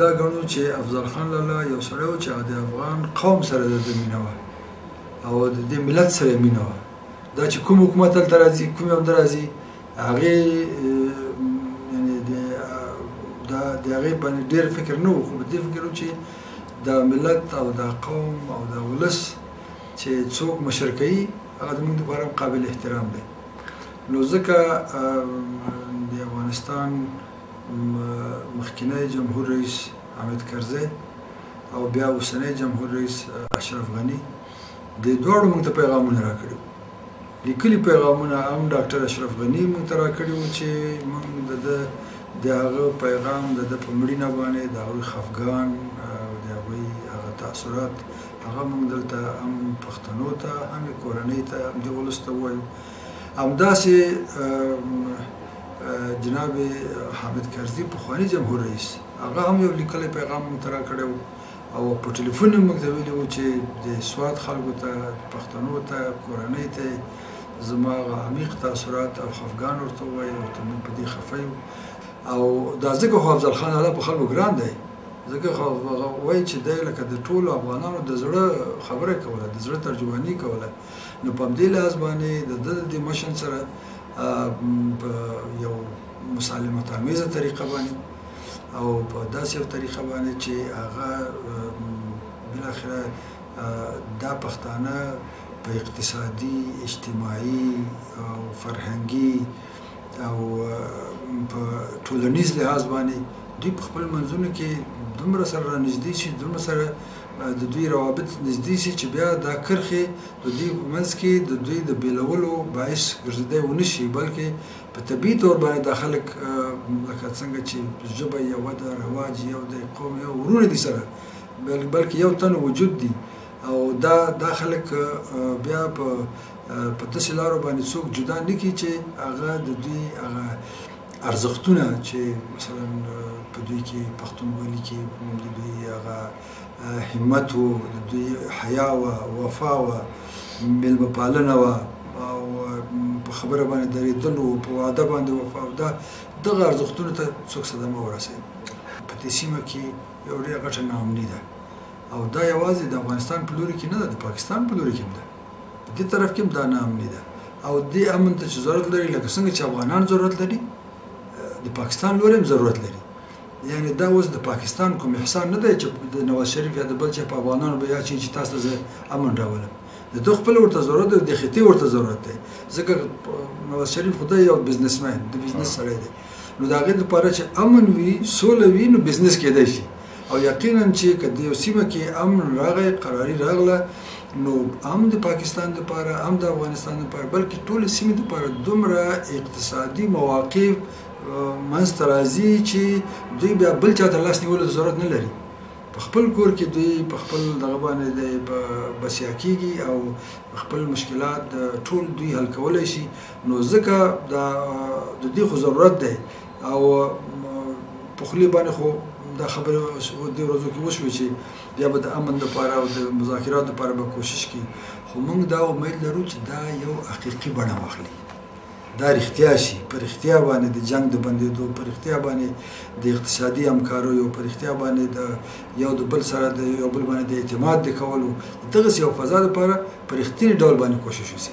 دا ګڼو چې افضل خان لالا یو سړی و چې د افغان قوم سره د ده مینه وه او د دې ملت سره یې مینه وه. دا چې کوم حکومت هلته راځي، کوم هم راځي، هغې یعنې د هغې باندې ډېر فکر نه و، خو په دې فکر و چې دا ملت او دا قوم او دا ولس چې څوک مشر کوي هغه زموږ دپاره هم قابل احترام دی. نو ځکه د افغانستان مخکنی جمهور رئیس حامد کرزی او بیا اوسنی جمهور رئیس اشرف غني د دواړو موږ ته پیغامونه راکړي وو، لیکلي پیغامونه هم ډاکټر اشرف غني موږ ته راکړي وو چې موږ د ده د هغه پیغام د ده په مړینه باندې د هغوی خفګان او د هغوی هغه تاثرات هغه موږ دلته هم پښتنو ته، هم یې کورنۍ ته، هم دې ولس ته ووایو. همداسې جناب حامد کرزي پخواني جمهور رئیس هغه هم یو لیکلی پیغام موږ ته راکړی و او په ټلیفون یې موږ ته ویلي وو چې د سوات خلکو ته، پښتنو ته، کورنۍ ته زما هغه عمیق تاثرات او خفګان ورته ووایي، ورته موږ په دې خفه یو. او دا ځکه خو افضل خان لالا په خلکو ګران دی، ځکه خو هغه وایي چې دی لکه د ټولو افغانانو د زړه خبره کوله، د زړه ترجماني کوله. نو په همدې لحاظ باندې د ده د دې مشن سره په یو مسالمت آمیزه طریقه باندې او په داسې یو طریقه باندې چې هغه بالاخره دا پښتانه په اقتصادي، اجتماعي او فرهنګي او په ټولنیز لحاظ باندې دوی په خپل منځونو کې دومره سره رانږدې شي، دومره سره د دوی روابط نږدې شي چې بیا دا کرښې د دوی په منځ کې د دوی د بیلولو باعث ګرځېدی ونه شي، بلکې په طبیعي طور باندې دا خلک لکه څنګه چې ژبه یوه ده، رواج یو دی، قوم یو، وروڼه دي سره، بلکې یو تن وجود دي. او دا خلک بیا په داسې لارو باندې څوک جدا نه کړي چې هغه د دوی هغه ارزښتونه چې مثلا په دوی کې پښتونولي کې د دوی هغه همت و، د دوی حیا وه، وفا وه، مېلمه پالنه وه او په خبره باندې درېدل و، په وعده باندې وفا و، دا دغه ارزښتونو ته څوک صدمه ورسوي. په دې سیمه کې یو ډېره غټه ناامني ده او دا یوازې د افغانستان په لوري کې نه ده، د پاکستان په لوري کې هم ده، په دې طرف کې هم دا ناامني ده. او دې امن ته چې ضرورت لري، لکه څنګه چې افغانان ضرورت لري، د پاکستان لوري هم ضرورت لري. یعنې دا اوس د پاکستان کوم احسان نه دی چې د نواز شریف یا د بل چا په افغانانو به یا چې تاسو ته زه امن راولم، د ده خپل ورته ضرورت دی، د خطې ورته ضرورت دی. ځکه نواز شریف خو دی یو بزنسمن، د بزنس سړی دی، نو د هغې دپاره چې امن وي، سوله وي، نو بزنس کېدای شي. او یقینا چې که د یو سیمه کې امن راغی، قراري راغله، نو هم د پاکستان دپاره، هم د افغانستان دپاره، بلکې ټولې سیمې دپاره دومره اقتصادي مواقع منځته راځي چې دوی بیا بل چا ته لاس نیولو ضرورت نه لري. په خپل کور کې دوی په خپل دغه باندې دی بسیا کېږي او خپل مشکلات ټول دوی حل کولی شي. نو ځکه دا د دې خو ضرورت دی. او په خولې باندې خو دا خبرې دې ورځو کې وشوې چې بیا به د امن دپاره او د مذاکراتو دپاره به کوشش کوي، خو موږ دا امید لرو چې دا یو حقیقي بڼه واخلي، دا رښتیا شي، په رښتیا باندې د جنګ د بندېدو، په رښتیا باندې د اقتصادي همکاریو، په رښتیا باندې د یو د بل سره د یو بل باندې د اعتماد د کولو، دغسې یو فضا دپاره په رښتیني ډول باندې کوشش وشي.